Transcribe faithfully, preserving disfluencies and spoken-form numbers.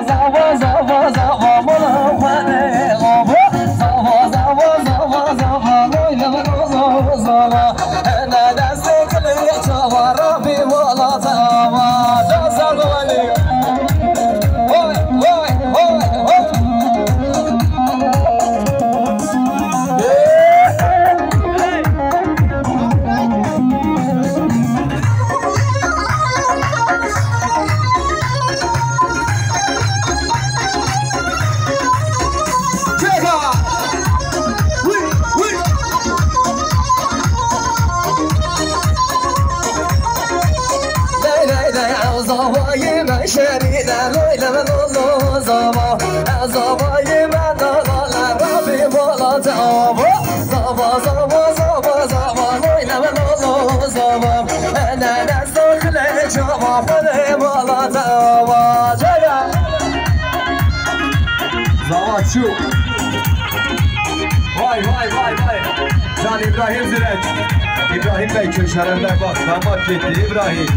Zava, zava, zava, mala, mala, zava, zava, zava, zava, zava, loy, lava, lo, lo, zava. Ene destê xilê çava, Rabî mala, zava. Da, zava, li. Hoy, hoy, hoy, hoy. Lay lay lay, ew zavayê me şerî de, loy le me lo lo zava. Ew zavayê me da la la, Rabî mala te ava. Zava, zava, zava, zava, loy le me lo lo zava. Ene desta xile çava, xwedê mala te ava. Cere. Zava çû. Vay, vay, vay, vay. Can Îbrahîm Zirek. Îbrahîm Bey Köşerende bak. Damat gitti İbrahim.